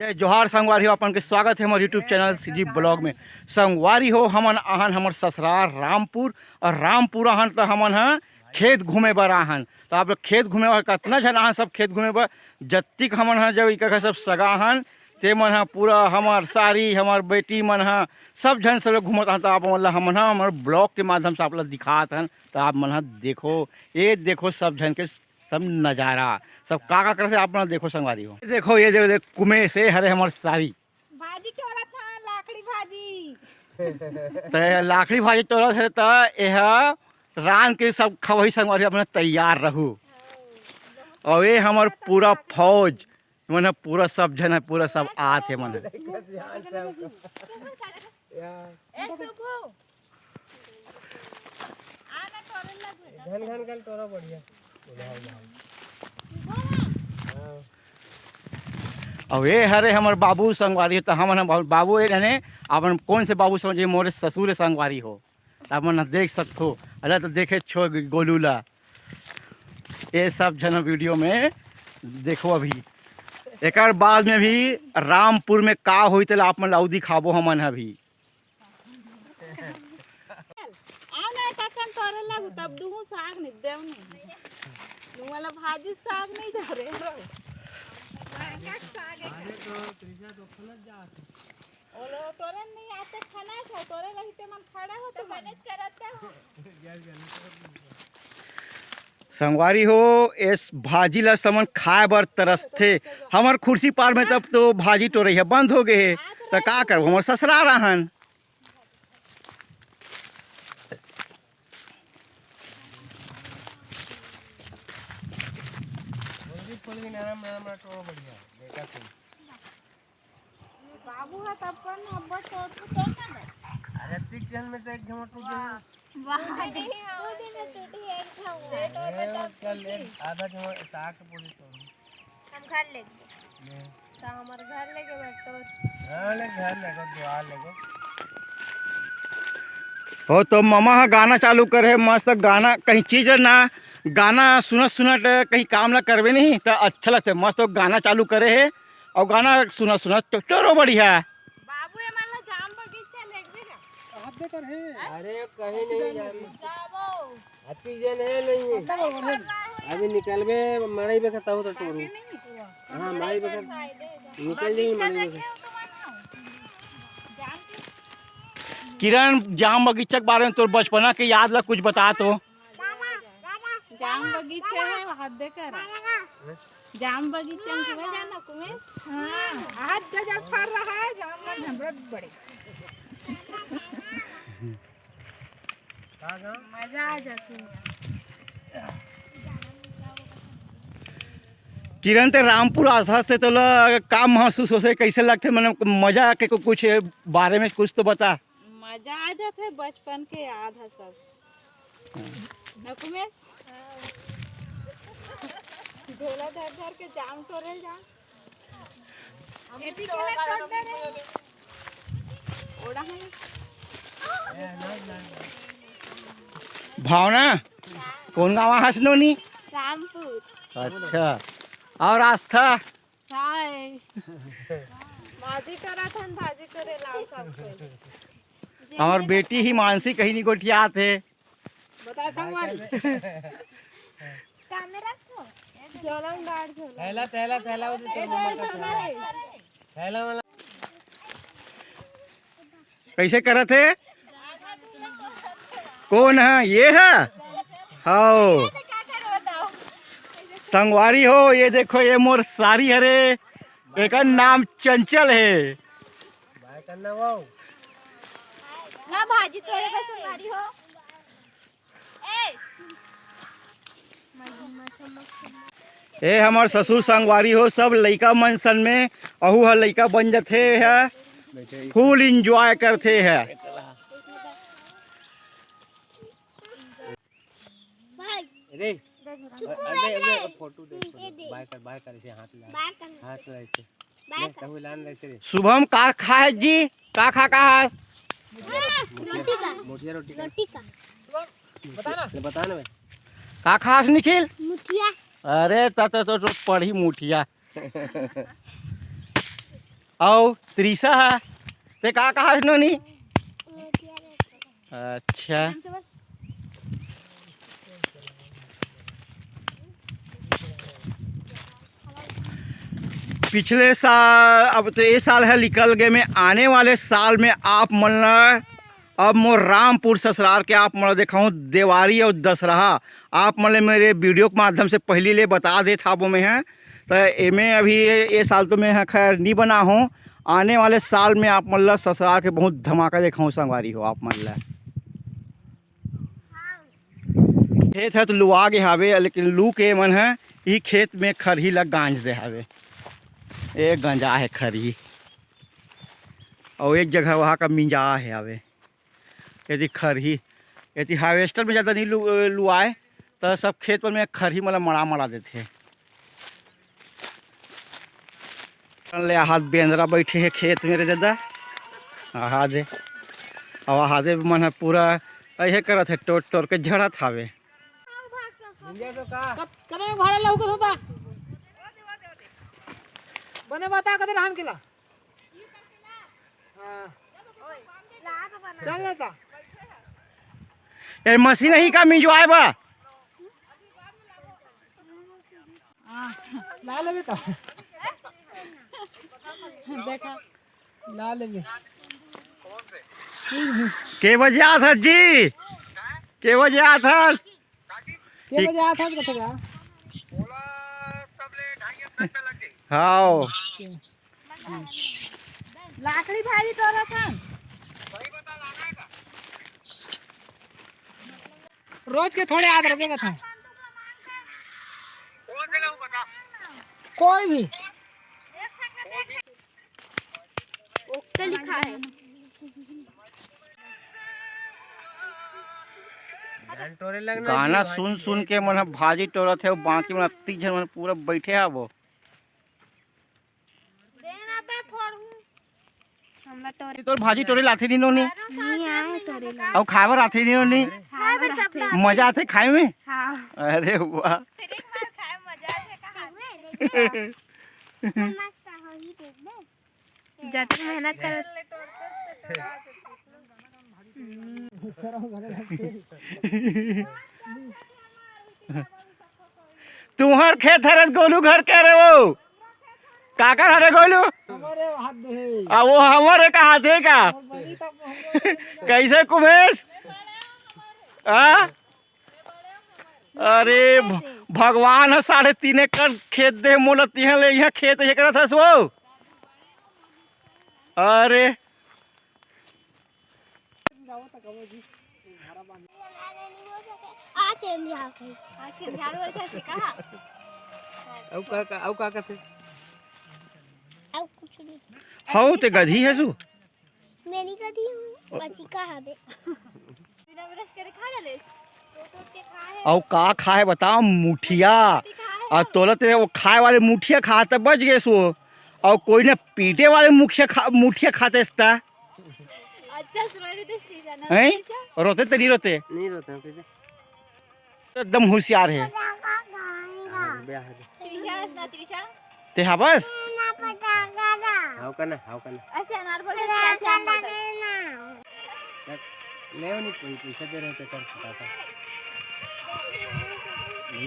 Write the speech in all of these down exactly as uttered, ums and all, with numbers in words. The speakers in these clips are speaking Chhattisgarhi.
जय जोहार संगवारी हो, अपन के स्वागत है हमर YouTube चैनल सीजी ब्लॉग में। संगवारी हो, हमन आहन हमर ससुराल रामपुर, और रामपुर आहन त हमन ह खेत घूमे बर आहन। त आप लोग खेत घूमे बर कतना झन आहन, सब खेत घूमे बर, जत्तिक हमन ह जब इकर सब सगा हन, ते मन ह पूरा हमर सारी, हमर बेटी मन ह, सब झन सब लोग घूमत आहन। त आप मन ल हमन ह हमर ब्लॉग के माध्यम से आप ल दिखात हन। त आप मन ह देखो, ये देखो सब झन के सब नजारा, सब का का करत हे आप मन देखो संगवारी हो। ये देखो, ये देखो, देखो, कुमेश, ये हरे हमर सारी। भाजी टोरत हन, लाखड़ी भाजी। त ये लाखड़ी भाजी टोरत हे, त एह रांध के सब खवही संगवारी, अपने तैयार रहू। और ये हमर पूरा फौज, मन ह पूरा सब झन है, पूरा सब आत हे मन ह। ए सुबू, आ ना टोरे लगू। घन घन कल तोरा बढ़िया। हाँ। अब ये हरे हमर बाबू संगवारी, त हमन ह बाबू, बाबू ये ने, अपन कौन से बाबू समझे, मोरे ससुर संगवारी हो, त अपन देख सकथो। अरे त देखे छो गोलू ला, ये सब झन वीडियो में देखो। अभी एकर बाद में भी रामपुर में का होई, तेला आप मन ला अउ दिखाबो हमन ह अभी। आ ना काकन तोरे लागू, तब दुहू साग नहीं देव नहीं। तुम्हारा भाजी साग नहीं धरे। ओलो तोरे नहीं आते खाना है, तोरे रही ते मन खड़ा हो तो मैनेज करते हो। संगवारी हो, एस भाजी ला समन खाए बर तरसथे। हमर खुर्सी पार में तब तो भाजी टोरई ह बंद हो गए हे, त का करबो, हमर ससुरार आहन। मुर्गी फुर्गी नरम नरम रटो बढ़िया, देखा तुम। बाबू ह तब कौन अब्बड़ टोटू तो ना बे। अरे तीस जन में तो एक झमट टूट गई। वाह। दो दिन में टूटी है एक झमट। अरे कल एक आधा झमट साठ पूरी तोड़ी। हम घर ले गए। ले। तो हमारे घर ले गए बस तो। हाँ, ले घर ले गो, दुआ ले गो। हो तो ममा ह गाना चालू करे हे, मस्त गाना, कहीं चीज ना, गाना सुनत सुनत कहीं काम ला करबे नहीं त अच्छा लगथे। मस्त गाना चालू करे हे, अउ गाना सुनत सुनत तो टोरो बढ़िया। बाबू, ये मान लो जाम बगीचा लेके जा। हाथ दे कर हे। अरे, कहीं नहीं जाम। जाबो। अति जन है नहीं है। अभी निकलबे, मड़ई बखत हो तो टोरू। हाँ, मड़ई बखत। निकल जाइए मड़ई बखत। किरण, जाम बगीचा के बारे में तोर बचपना के याद ला कुछ बता तो। जाम बगीचा है, वहाँ देकर। जाम बगीचा में तुम्हें जाना, तुम्हें? हाँ, हाथ गजब फर रहा है, जाम में झमरत बड़े। मजा आ जाती है। किरण, ते रामपुर आथस ते तोला का महसूस होथे, कैसे लगथे? मतलब मजा के कु-, कुछ बारे में कुछ तो बता। मजा आ जाथे, बचपन के याद है सब। नकुमेश? झोला धर धर के जाम टोरे जा। भावना, कौन गाँव हस नोनी? रामपुर। अच्छा, और आस्था? हाय। भाजी करत हन, भाजी करे लाओ सब कोई। हमर बेटी ही मानसी कहीं नहीं गोठियात हे। बता संगवारी। कैमरा को। झोला में डाल झोला। थैला, थैला, थैला, वो दे, ए, दे, झोला है। थैला वाला। कैसे करत हे? कौन है? ये है? हाओ। संगवारी हो, ये देखो, ये मोर सारी हरे। एकर नाम चंचल हे। ना भाजी तोरे बर संगवारी हो। ए हमर ससुर संगवारी हो, सब लइका मन सन में अहू ह लइका बन जथे ह, फुल एंजॉय करथे ह। भाई, रे, चुप अरे, रह अरे, रे। फोटो दे, ये दे। बाय कर, बाय कर, इसे हाथ ला। बाय कर। हाथ ला इसे। बाय ले, कर। तहु लान ले इसे रे। शुभम, का खाए जी? का खा का हस? हाँ, रोटी का। मोठिया रोटी का। रोटी का। बता ना। ले, बता ना बे। का खास निखिल? मुठिया। अरे, त, त, त, त पढ़ी मुठिया। अउ त्रिशा ह, ते का कहा नोनी? अच्छा। पिछले साल, अब तो ये साल है निकल गए, मैं आने वाले साल में आप मन ला, अब मोर रामपुर ससुराल के आप मन ला देखाऊँ देवारी अउ दसरहा। आप मन ले मेरे वीडियो के माध्यम से पहली ले बता देत हाबो मैं ह। त एमे अभी ये, ये साल तो मैं ह खैर नी बना हूँ, आने वाले साल में आप मन ला ससुराल के बहुत धमाका देखाऊँ संगवारी हो आप मन ला। खेत ह तो लुआ गे हावे, लेकिन लू के मन ह ई खेत में खरही ला गांज दे हावे। ए गंजा हे खरही, अउ एक जगह वहाँ का मिंजा हे हावे। यदि खरही, यदि हार्वेस्टर में ज़्यादा नहीं लु-, लुआए, त सब खेत मन में खरही मन ला मड़ा मड़ा देथे। ले आहा दे बेंदरा बैठे हे खेत में रे ददा। आहा दे। अउ आहा दे मन ह पूरा अइहे करत हे, टोर टोर के झड़त हावे। कत-, कतने भाड़ा लउकत होता? बने बता कतने रहन के ला? हाँ। चल लेता। ए, मशीन ही का मिंजवाए बा? हाँ, ला लेबे का? देखा, ला लेबे। के बजे आत हस जी? के बजे आत हस? के बजे आत हस कथे का? हाव। लाकड़ी भारी तोरा था। रोज के थोड़े याद रखेगा था। कोई भी। ओके लिखा है। गाना सुन सुन के मन ह भाजी टोरत हे, बाकी मन अत्ती झन मन पूरा बैठे हे वो। देना बे फोड़ू। हमरा टोरे तोर भाजी टोरे लाथे नी नोनी? नहीं आए टोरे ला। अउ खाए बर आथे नी नोनी? खाए बर आथे। मजा आथे खाए में? हाँ। अरे वाह। मस्त होही देख बे। जतनी मेहनत करत। तुहर खेत हरे गोलू घर के रे वो। काकर हरे गोलू? हमरे हाथ दे। आ, वो हमरे का हाथ हे का? कैसे कुमेश? हाँ? अरे भ-, भगवान ह साढ़े तीन एकड़ खेत दे मोला, तिहा ले इहा खेत हे करत हस वो। अरे। अउ का, का, अउ का कथे? अउ कुछ नहीं। हौ, ते गधी हसु? मैं नहीं गधी हूँ, बचिका हवे। बिना ब्रश करे खा डाले। अउ का खाए बताओ, मुठिया। अउ तोला ते वो खाए वाले मुठिया खा त बच गेस वो। अउ कोई ने पीटे वाले मुखिया खा, मुठिया खाते स त। अच्छा, सुनाई देते श्रीजा ना, हैं? श्रीजा? रोते ते नहीं रोते? नहीं रोते हैं, कैसे? एकदम होशियार हे। त्रिशा हस ना, त्रिशा? ते हा बस? हाव का ना, हाव का ना। ऐसे अनार बोलते हैं, ऐसे आम बोलते हैं। ले वो नहीं, कोई पैसा दे रहे हो, पैसा फटाफट।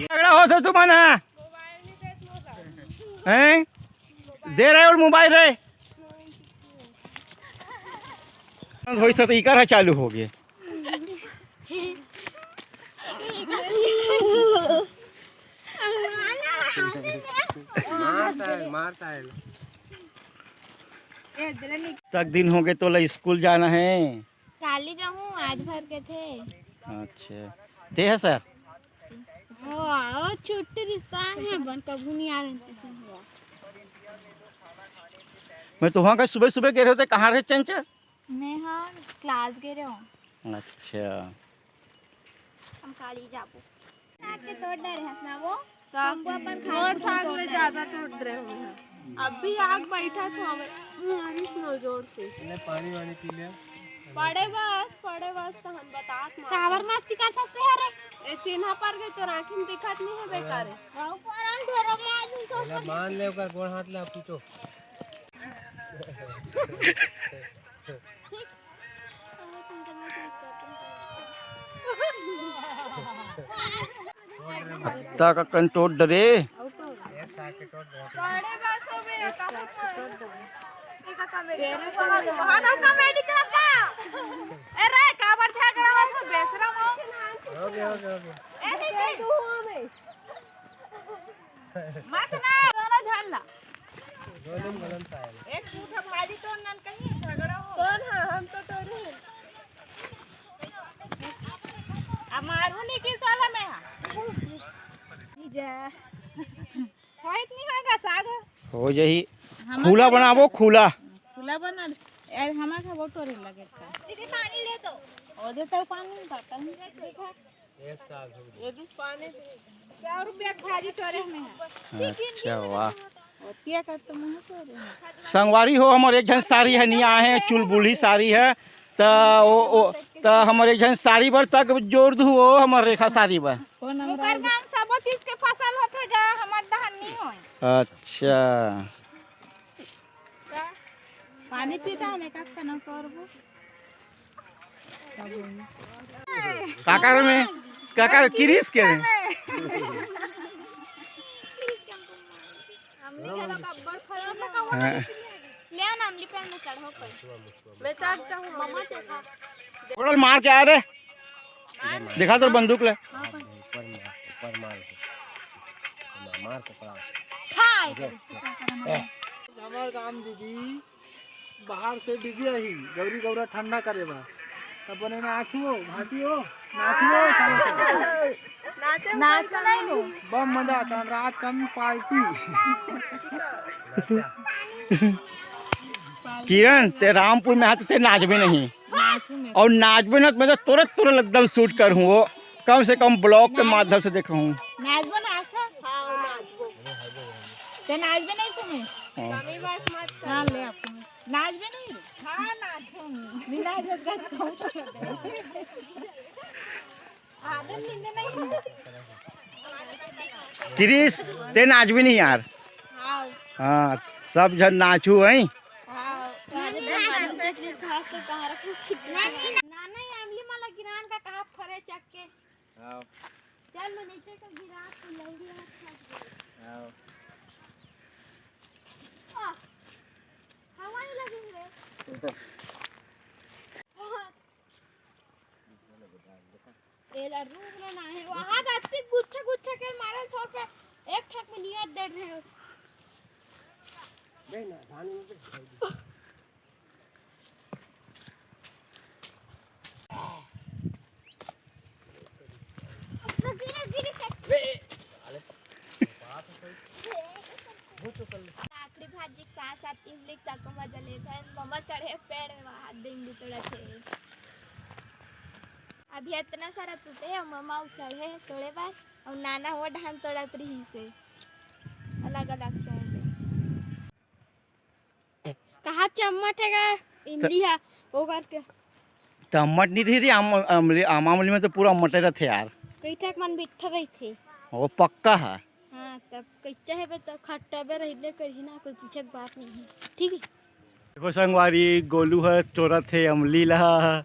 झगड़ा होत हे तुमन हा? हैं? दे रहे हो मोबाइल रे? होइस त इकर ह चालू हो गे। मारता है, मारता है। तक दिन हो गे तोला स्कूल जाना हे। काली जाहूँ, आज भर के थे। अच्छा, ते हे सर? हो, ओ छुट्टी रिश्ता है, बन कभू नहीं आ रहे थे। मैं तो वहाँ का सुबह सुबह कह रहे थे, कहाँ रहे चंचल? मैं हाँ क्लास गे रहे हूँ। अच्छा। हम काली जाबो। आके तोड़ डरे हंस ना वो। का? हम वो अपन खाए जोर साग ले ज्यादा टूट रहे हो। अभी आग बैठा तो हमें मारिस नो जोर से। ले पानी वानी पी ले। पड़े बस, पड़े बस तो हम बतात मार। काबर मस्ती कर सकते हैं रे? ए चिन्हा पर गए तो आँखी में दिखत नहीं है बेकार है। ऊपर हम ढेरों में आज तो ले मान ले ओकर गोड़ हाथ ले पीटो। अत्ता का कंटोट डरे। अरे, काबर झगड़ा होत हे, बेशरम हो। हो गया, हो गया, हो गया। ए, नहीं, नहीं। मत ना, दोनों झन ला। एक झूठा भाजी तोड़ नन कहीं झगड़ा हो। कौन है? हम तो तोड़े हैं। अब मारू नहीं कि साला मैं हा। जा। होइत नहीं होएगा साग। हो जाही। हमार खुला बनाबो, खुला। खुला बना ले। यार, हमार का वो तोड़े लगे था। दीदी, पानी ले दो। ओ दे तो पानी, बर्तन। एक साल हो गया। ये भी पानी दे। सौ रुपया खाली तोरे में है। अच्छा, वाह। और क्या कर तुम यहाँ सो रहे हो? संगवारी हो, हमर एक झन सारी है, नहीं आए हैं, चुलबुली सारी है, त वो, वो, त हमर एक झन सारी बर तक जोर दू, वो हमर रेखा सारी बर। कौन नंबर ओकर आए? गाँव सबो चीज के फसल होथे गा, हमर धान नहीं होय। अच्छा। पानी पीता है ना, का खाना करबो? काकर में, काकर किरिस के में। हाँ। ले आओ ना, अमली पेड़ में चढ़ो कोई। मैं चढ़ जाऊँ, मम्मा के खा। थोड़ा मार के आ रे। देखा तो बंदूक ले। ऊपर मार, ऊपर मार। मार पकड़ा। हाय। हमार काम दीदी बाहर से डीजे आई, गौरी गौरा ठंडा करे बा। त बने नाचो, भाटियो, नाचो, नाचो। नाचो नहीं हो। बम मजा आता, रात कम पार्टी। किरण, ते रामपुर में आते ते नाचबे नहीं। नाचू मैं। और नाचबे ना, मैं तो तुरंत, तुरंत एकदम शूट कर हूँ वो, कम से कम ब्लॉग के माध्यम से देखा हूँ। नाचबो ना, आस्था? हाँ, नाचबो। ते नाचबे नहीं तुम्हें? हाँ। कमी बस मत कर। हाँ, ले आपको। नाचबे नहीं? हाँ, नाचूंगी। नहीं नाच, जब तक कहूँ तो। आदत नहीं, नहीं। क्रिस, ते नाचबी नहीं यार। हाँ। हाँ, सब झन नाचू हैं। हाँ। नाना, ये अमली मला गिरान का कहा फरे चक के। हाँ। चल, मैं नीचे का गिरा के लौड़ी हाथ खा गया। हाँ। आ, हवा नहीं लगी रे। एला रूप ना ना हे। वहाँ दस्ती गुच्छा गुच्छा के मारल छोड़ के एक ठक में नियत दे रहे हो। काकड़ी भाजी के साथ साथ इमली तक मजा लेत हन। ममा चढ़े पेड़ में, वहाँ दिन भी तोड़त हे। अभी इतना सारा टूटे हे, ममा चढ़े तोड़े बर, और नाना वो धान तोड़त रहिस हे, अलग अलग पेड़ में। कहाँ चम्मच हे गा? इमली हा, वो करके। त अम्मट नहीं रही रे, आम, आम, आम, आमली में तो पूरा अम्मटे रहते यार। कई ठक मन बिट्ठा रहते। वो पक्का है। हाँ, तब कच्चा है बे, तब खट्टा बे रहिबे करही ना, कोई पूछे के बात नहीं है। ठीक है। देखो संगवारी, गोलू है, चोरत है अमली ला।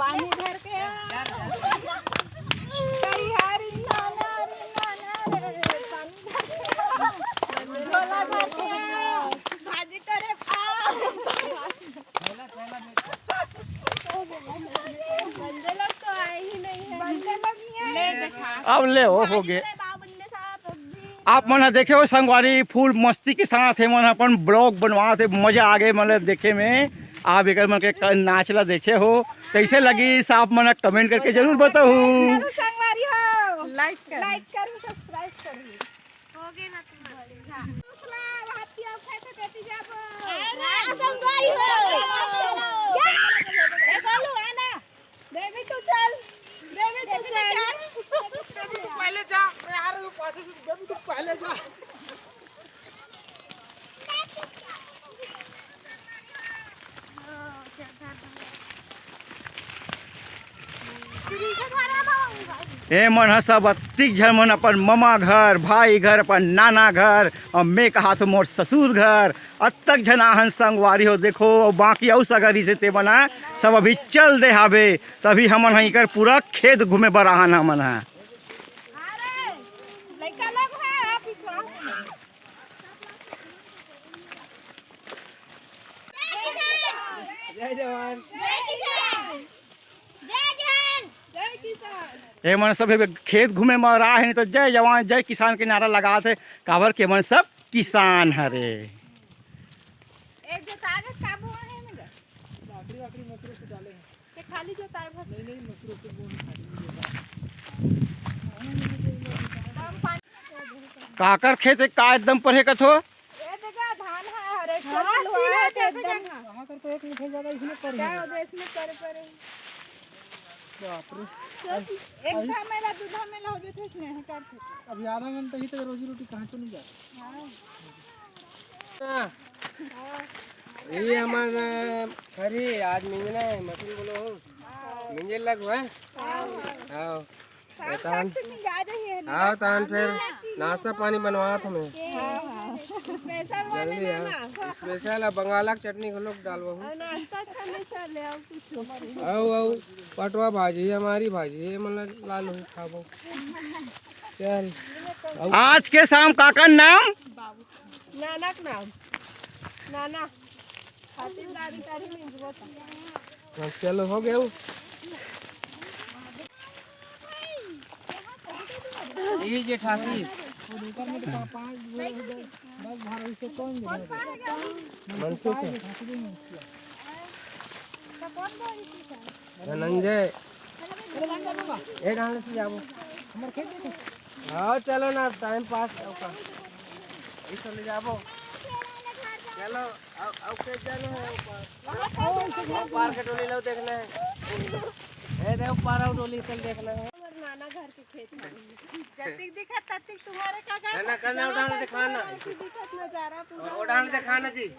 पानी भर के आ। तैयारी नाना रे, नाना रे, पानी भर के आ। झोला भर के आ। भाजी करे आ। बंदे लोग तो आए ही नहीं है। बंदे लोग नहीं आए। ले देखा। अब ले हो, हो गए। बाबू ने साथ अब भी आप मन ह देखे हो संगवारी, फुल मस्ती के साथ हे मन अपन ब्लॉग बनवात हे, मजा आ गए मन ल देखे में। आप एकर मन के क-, नाच ला देखे हो, कैसे लगिस आप मन ह कमेंट करके जरूर बताहू। करो संगवारी हो। लाइक कर। लाइक करू, सब्सक्राइब करू। हो गए ना तुम्हारे। हाँ। ए मन ह सब अतिक झन मन अपन ममा घर, भाई घर, अपन नाना घर, अउ मैं कहाथों मोर ससुर घर, अतक झन आहन संगवारी हो। देखो, अउ बाकी अउ सगरी से ते मन ह सब अभी चल दे हावे, तभी हमन ह इकर पूरा खेत घूमे बर आहन हमन ह। जय जवान। जय किसान। जय जवान। जय किसान। ए मन सब खेत घूमे म रहा है, नहीं तो जय जवान, जय किसान के नारा लगात हे, काबर के मन सब किसान हरे। एक जो ताकत का बोआ है ना? लाकड़ी वाकड़ी मत रख, डाले हैं। ते खाली जोताए भर। नहीं, नहीं, मसूर के बोन खाली नहीं जोताए। काकर खेत हे, का एकदम पढ़े कथो? ए देखा, धान है, हर एक हाँ, चक्कर हुआ है, तो एकदम। कहाँ कर तो एक मुठे ज्यादा इसमें पड़ क्या गया। हो गया इसमें करे पड़े? बाप रे। एक घा मेला, दू घा मेला हो गया था इसमें, है कर थे। अभी आधा घंटा ही तो रोजी रोटी कहाँ से नहीं जा। हाँ। हाँ। ये हमार, अ, अरे, आज मिंजना है, मशीन बोलो हूँ। मिंजे लग हुआ है? हाँ। हाँ। हाँ, तहन। से मिंजा रही है ना। हाँ, तहन फिर नाश्ता पानी बनवात हमें। हाँ, हाँ। स्पेशल वाले जल्दी, ना हाँ। ना। स्पेशल है, बंगाला के चटनी घलोक डालबो। और नाश्ता खाने चले आओ कुछ। आओ, आओ, पटवा भाजी, हमारी भाजी, ये मतलब लाल हो खाबो। चल। आज के शाम काकर नाम? नाना के नाम। नाना। खातिरदारी करी मिंजबो त। हाँ, चलो, हो गया वो। ई जेठासी। मनसुख है। धनंजय। ए, डाल से जाबो। हाँ, चलो ना, टाइम पास होगा। ई चले जाबो। चलो, अब, अब के जानो है ऊपर। ऊपर के टोली लोग देखना है। ए, दे ऊपर आओ, टोली चल देखना है। हमारे नाना घर के खेत में। जतिक दिखत, ततिक तुम्हारे काका। करना, करना, उठाना, दिखाना। ऐसी दिखत नजारा पूरा। उठाना, दिखाना जी।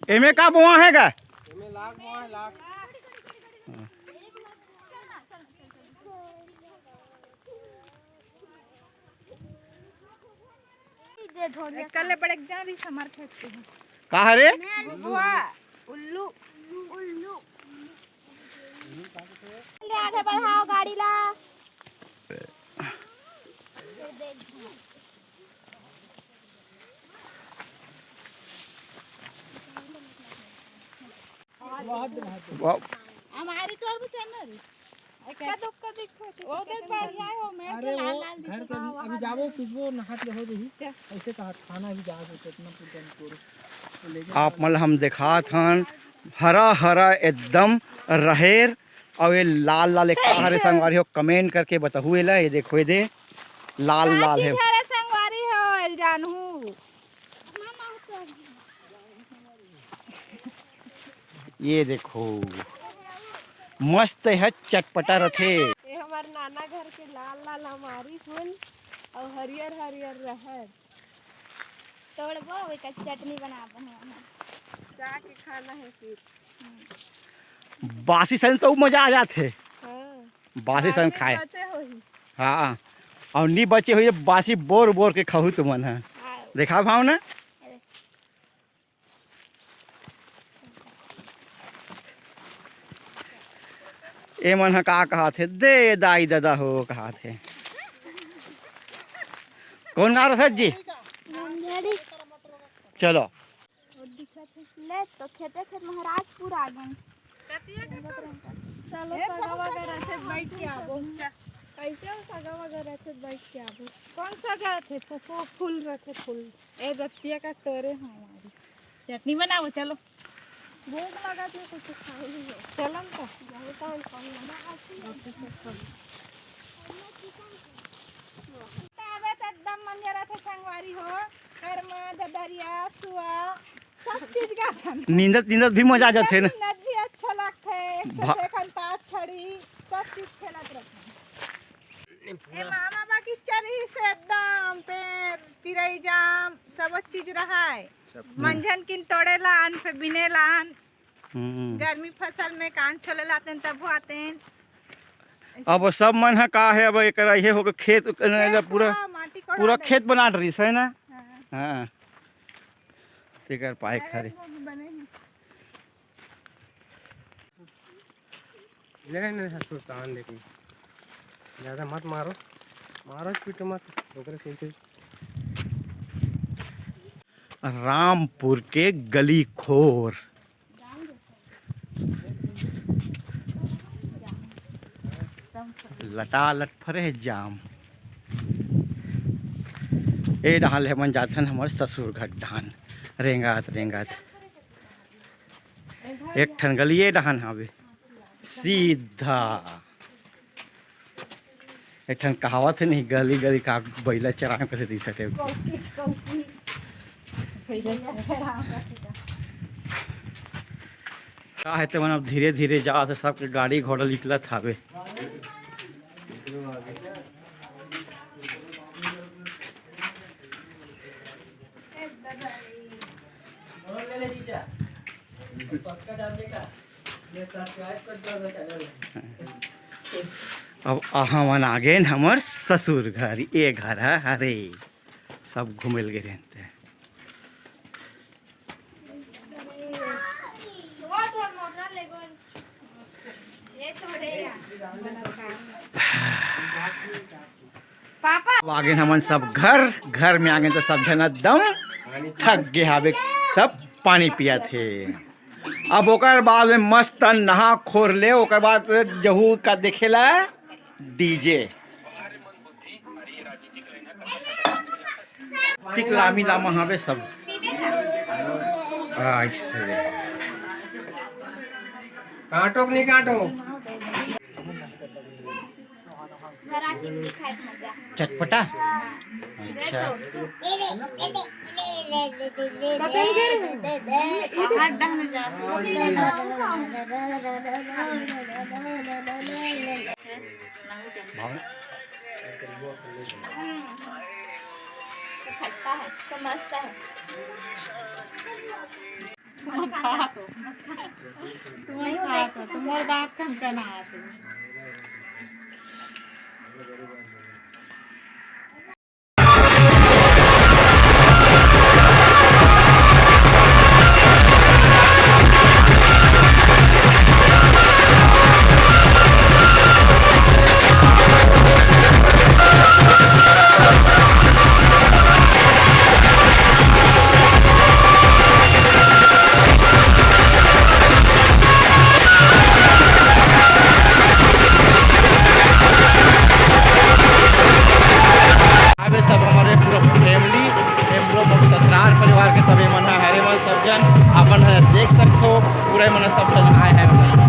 एमे का बोआ है गा? एमे लाख बोआ है, लाख। एक कल्ले बड़े जान रही समर खेत के। का हरे? बुआ, उल्लू, उल्लू। ले आगे बढ़ाओ गाड़ी ला। वाह। हमारी तो और कुछ है ना अभी। इक्का दुक्का दिखो तो ओके, बढ़िया हो, मैं अरे तो लाल वो लाल घर दिखो। के अभी, अभी जाबो, पीसबो, नहा के हो जही। चल। ऐसे कहा खाना भी जाओ तो इतना पूरा तोड़ो। तो ले जाओ। आप मन ल हम देखात हन, हरा हरा एकदम रहेर, अउ ये लाल लाल एक का हरे संगवारी हो, कमेंट करके बताहू एला। ये देखो, ये दे, लाल का लाल चीज है। हरे संगवारी हो, एल जानहू। ये देखो, मस्त है, चटपटा रथे। ये हमार नाना घर के लाल लाल हमारी फूल और हरियर हरियर रहर। तोड़बो, ओकर चटनी बनाबो हम। जाके खाना है फिर। बासी सन तो मजा आ जाथे। हाँ। बासी सन बासी खाए। बचे होही। हाँ, और नी बचे होही, बासी बोर बोर के खाहू तुमन ह। हाँ। देखा भावना? अरे। ए मन ह का कहाथे, दे दाई ददा हो कहाथे। कौन गाँव रसद जी? चलो। ले तो खेते खेत महाराजपुर आ गए। चलो, सगा वगा रथे, बैठ के आबो। कैसे हो, सगा वगा रथे, बैठ के आबो। कौन सगा रथे? फूफो, फूल रथे, फूल। ए, दत्तिया का तोरे हमारी। चटनी बनाओ, चलो। भूख लगा तो कुछ खाओ ही हो। चलो न तो। बहुत टाइम कम लगा। तबे तो एकदम मन जरा थे संगवारी हो। कर्मा, ददरिया, सुआ। सब चीज का आसन। नींदत, नींदत भी मजा आ जाथे ना। नींदत भी अच्छा लगथे, एक से भा- एक अंताक्षरी, सब चीज खेलत रहथे। ए मामा बाकी चरी से एकदम पेड़, चिरई, जाम, सब चीज रहाय। सब। मंझन किन तोड़े लान, फिर बिने लान। हम्म। गर्मी फसल में कान छोले लातेन, तब आतेन। अब सब मन ह का हे, अब एकर इहे होगे खेत, खेत पूरा, ह, माटी कोड़वा पूरा देथे। खेत बनात रहिस हे ना। हाँ। हाँ, तेकर पाए अरे, खारे। वो भी बने ही। ले ना, सुल्तान, लेकिन ज्यादा मत मारो, मारो पीटो मत, ओकरे से। रामपुर के गली खोर। लटा लट फरे हे जाम। ए डहान ले हमन जाथन हमर ससुर घर डहान, रेंगात रेंगात। एक ठन गली ए डहान हावे, सीधा। एक ठन कहावत हे नहीं, गली गली का बइला चरावे कथे दिसत हे। कोकिच, कोकिच। भैया चढ़ा का हे, ते मन अब धीरे धीरे जात हे, सबके गाड़ी घोड़ा निकलत हावे। अब हमन आ गेन हमर ससुर घर, ए घर ह हरे, सब घूमे ल गे रहन ते। पापा। अब आगेन हमन सब घर, घर में आगेन तो सब झन एकदम थक गे हावे, सब पानी पियत हे। अब ओकर बाद में मस्त नहा खोर ले, ओकर बाद जहू का देखेला डीजे। तिकलामी लामा हावे सब। ऐसे। काटो कि नहीं काटो? चटपटा। अच्छा। तो खट्टा है, तो मस्त है। तुम खा तो, तुम खा तो, तुम्हारे दांत कनकनात हे। आवे सब हमर पूरा फैमिली, ए पूरा मोर ससुराल परिवार के सबे मन ह हरे मन सब झन अपन ह देख सकथो, पूरा मन ह सब झन आए हरे मन।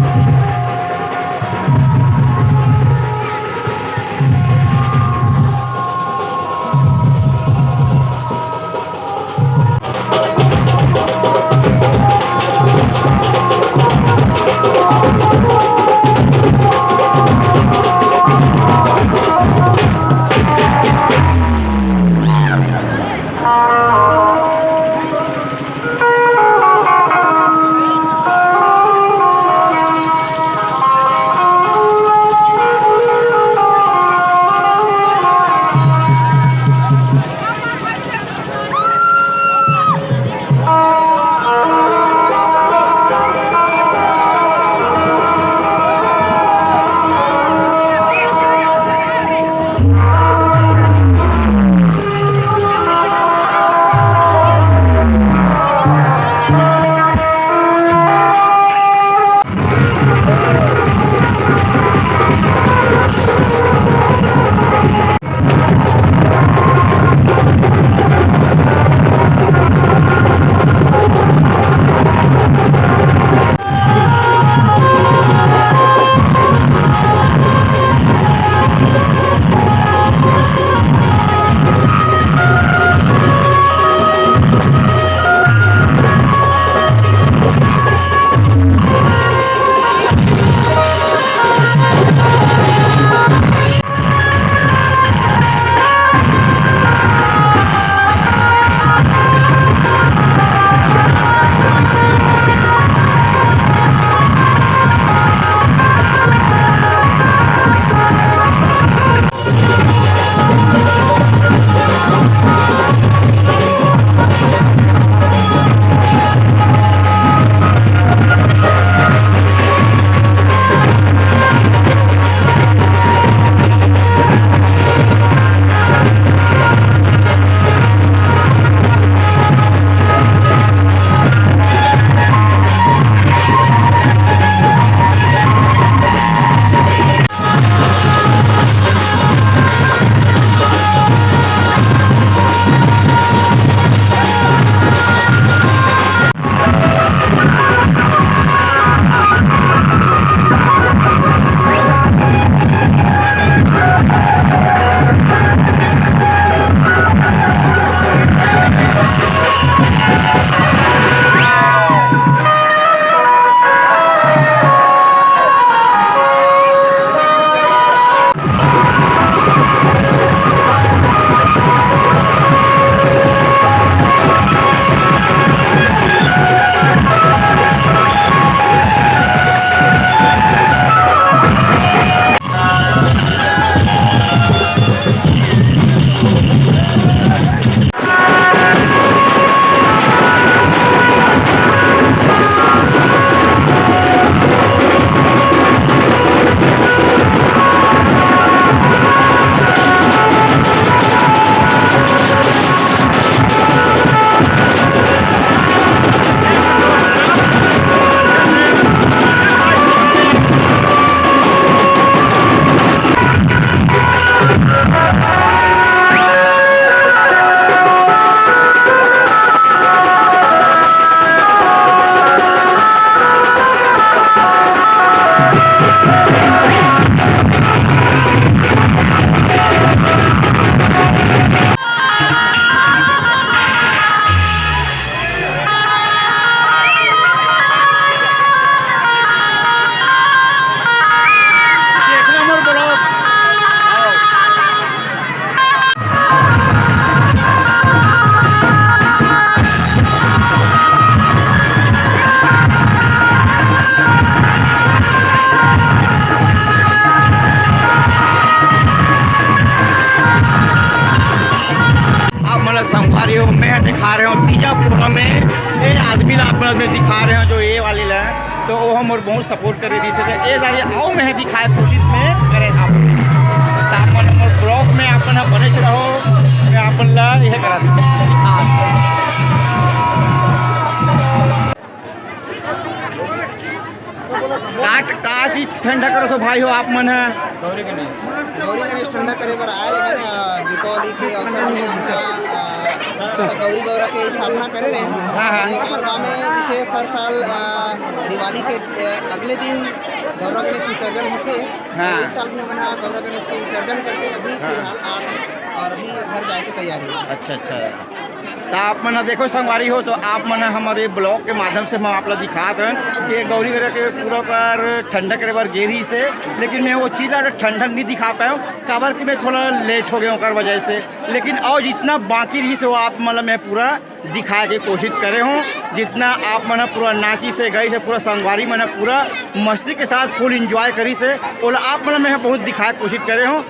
में ये आदमी ला आप मन में दिखा रहे हो, जो ये वाले ला, तो वो हमर बहुत सपोर्ट करे रहिस हे। ये जारी अउ मैं दिखाए कोशिश में करे था। तो आप मन हमर ब्लॉग में आप मन बने रहो, मैं आप मन ला यह करा दिखा। काट का चीज ठंडा करो तो भाई हो आप मन है। गौरी गणेश ठंडा करे बर आए रहे हैं, अ, दीपावली के अवसर में हम, अ, गौरी गौरा के स्थापना करे रहे हैं। हाँ, हाँ। ये हमर गाँव में विशेष हर साल, अ, दिवाली के, अ, अगले दिन गौरा गणेश विसर्जन होते हैं। हाँ। इस साल भी हमन ह गौरा गणेश के विसर्जन करके अभी हाँ। फिलहाल आ रहे हैं और अभी घर जाए के तैयारी है। अच्छा, अच्छा। तो आप मन ह देखो संगवारी हो, तो आप मन ह हमर ब्लॉग के माध्यम से हम आप ला दिखात हन कि गौरी गौरा के पूरा कर ठंडा करे बर गे रहिस हे, लेकिन मैं वो चीज ला ठंडा नहीं दिखा पाया हूँ, काबर कि मैं थोड़ा लेट हो गया हूँ ओकर वजह से। लेकिन और जितना बाकी रहिस हे वो आप मन ला मैं पूरा दिखाए के कोशिश करे हूँ, जितना आप मन ह पूरा नाचिस हे, गइस हे, पूरा संगवारी मन ह पूरा मस्ती के साथ फुल एंजॉय करिस हे, ओला आप मन ला मैं बहुत दिखाए के कोशिश करे हूँ।